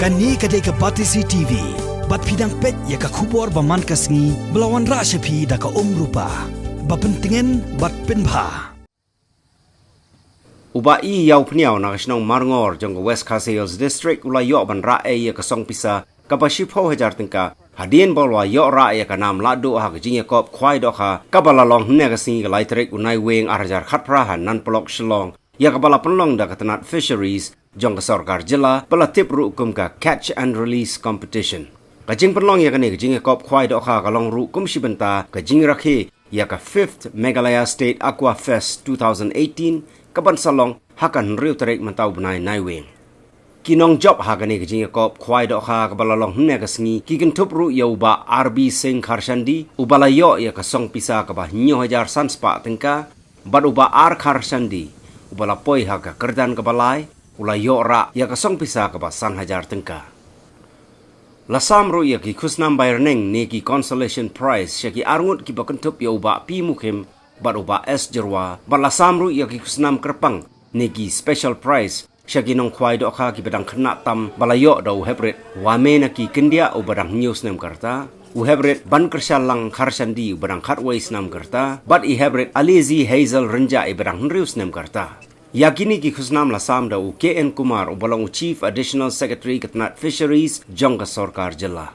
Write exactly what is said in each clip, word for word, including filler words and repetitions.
Kane ka dei ka Batesi T V. Bad phi dang peit ïa ka khubor ba man ka sngi ba la wanrah sha phi da ka Um Rupa. Ba pyntngen bad pynbha. U Bah E. Ïawphniaw na ka shnong Marngor jong ka West Khasi Hills District u la ïoh ban rah ei ïa ka song pisa kaba shiphew hajar tyngka hadien ba u la ïoh rah ïa ka nam lahduh ha ka jingïakop khwai dohkha kaba la long hynne ka sngi ka lai tarik u Naiwieng ar hajar khatphra ha Nan Polok Shillong, ïa kaba la pynlong da ka tnat Fisheries jong ka sorkar jylla ba la tip ruh kum ka Catch and Release Competition. Ka jingpynlong ïa kane ka jingïakop khwai dohkha ka long ruh kum shi bynta ka jingrakhe ïa ka Fifth Meghalaya State Aqua Fest two thousand eighteen kaban sa long ha ka hynriew tarik mynta u bnai Naiwieng. Ki nongjop ha kane ka jingïakop khwai dohkha kaba la long hynne ka sngi ki kynthup ruh ïa u Bah R B Singh Kharshandi uba la ïoh ïa ka song pisa kaba hynñiew hajar san spah tyngka, bad u Bah R Kharshandi uba la poi ha ka kyrdan kaba lai u la ïoh rah ïa ka song pisa kaba san hajar tyngka. La sam ruh ïa ki khusnam baïarneng ne ki consolation prize sha ki arngut kiba kynthup ïa u Bah P Mukhim bad u Bah S Jyrwa, bad la sam ruh ïa ki khusnam kyrpang ne ki special prize sha ki nongkhwai dohkha kiba dang khynnah tam ba la ïoh da u Heprit Wamenaki Kyndiah uba dang hynñiew snem ka rta, u Heprit Bankyrshalang Kharshandi uba dang khatwei snem ka rta, bad i Heprit Alizi Hazel Rynjah iba dang hynriew snem ka rta. Ïa kine ki khusnam la sam da u K N Kumar uba long u Chief Additional Secretary ka tnat Fisheries jong ka sorkar jylla.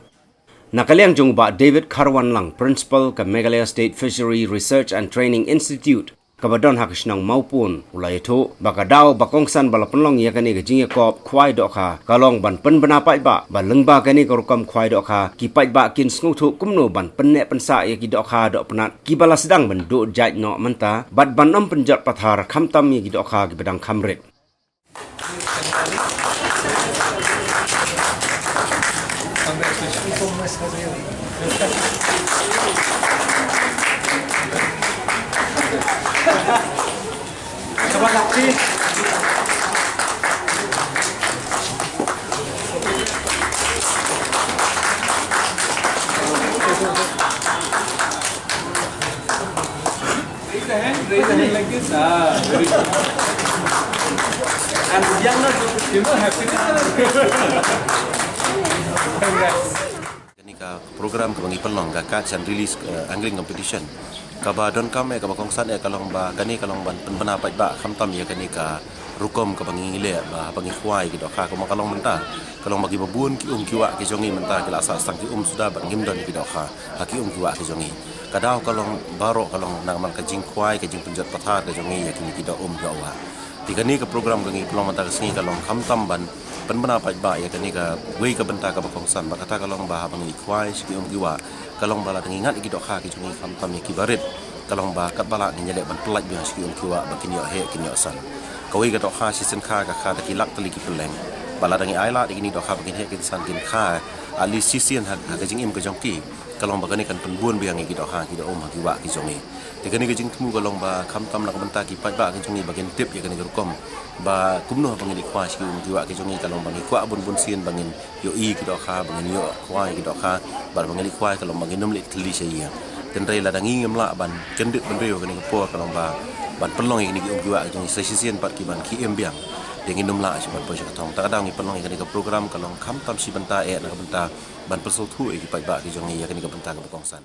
Na ka liang jong u Bah David Kharwanlang, Principal ka Meghalaya State Fishery Research and Training Institute kaba don ha ka shnong Mawpun, u la ïathuh ba ka daw ba kongsan ba la pynlong ïa kane ka jingïakop khwai dohkha ka long ban pynbna paidbah ba lyngba kane ka rukom khwai dohkha ki paidbah kin sngewthuh kumno ban pynneh pynsah ïa ki dohkha dohpnat kiba la sdang ban duh jait noh mynta bad ban ym pynjot pathar khamtam ïa ki dohkha kiba dang kham rit. Raise the hand, raise the hand like this. Ah, very good. And young, not, you know, happiness. Congrats. Kane ka program kaba ngi pynlong ka catch and release, eh, angling competition. Kaba donkam eh, kaba kongsan eh, ka long ba, kane ka long ban pynbna paidbah khamtam ïa kane ka rukom kaba ngi leh ba, ba ngi khwai ki dohkha kumba ka long mynta. Ka long ba kiba bun ki um ki wah ki jong ngi mynta ki la sah tang ki um suda bad ngim don ki dohkha ha ki um ki wah ki jong ngi. Ka daw ka long baroh ka long namar ka jingkhwai ka jingpynjot pathar ka jong ngi ïa kine ki doh um ki doh wah. Te kane ka program ka ngi pynlong mynta ka sngi ka long khamtam ban pynbna paidbah ïa kane kawei ka bynta kaba kongsan bad kata ka long ba haba ngi khwai sha ki um ki wah ka long ba lada ngi ngat ïa ki dohkha ki jong ngi khamtam ïa kiba rit ka long ba katba lah ngin ïaleh ban pyllait biang sha ki um ki wah ba kin ïoh heh kin ïoh san. Kawei ka dohkha shisien kha ka kha da ki lak tylli ki pylleng. Bad lada ngi ai lad ïa kine ki dohkha ba kin heh kin san kin kha at least shisien ha, ha ka jingim ka jong ki, ka long ba kane kan pynbun biang ïa ki dohkha ki doh um ha ki wah ki jong ngi. Te kane ka jingthmu ka long ba khamtam na ka bynta ki paidbah ki jong ngi ba kin tip ïa kane ka rukom ba kumno haba ngin ïa khwai sha ki um ki wah ki jong ngi ka long ba ngi kwah bun bun sien ba ngin ïohi ki dohkha, ba ngin ïoh khwai ki dohkha, bad ba ngin ïa khwai ka long ba ngin ym leit thylli sha ïing. Hynrei lada ngi ngim lah ban kyndit bynriew kane ka por ka long ba ban pynlong ïa kine ki um ki wah ki jong ngi sa shisien pat ki ban khie im biang. Te ngin ym lah shuh ban poi sha ka thong. Ta ka daw ngi pynlong ïa kane ka program ka long khamtam shi bynta eh na ka bynta ban pynsngewthuh ïa ki paidbah ki jong ngi ïa kane ka bynta kaba kongsan.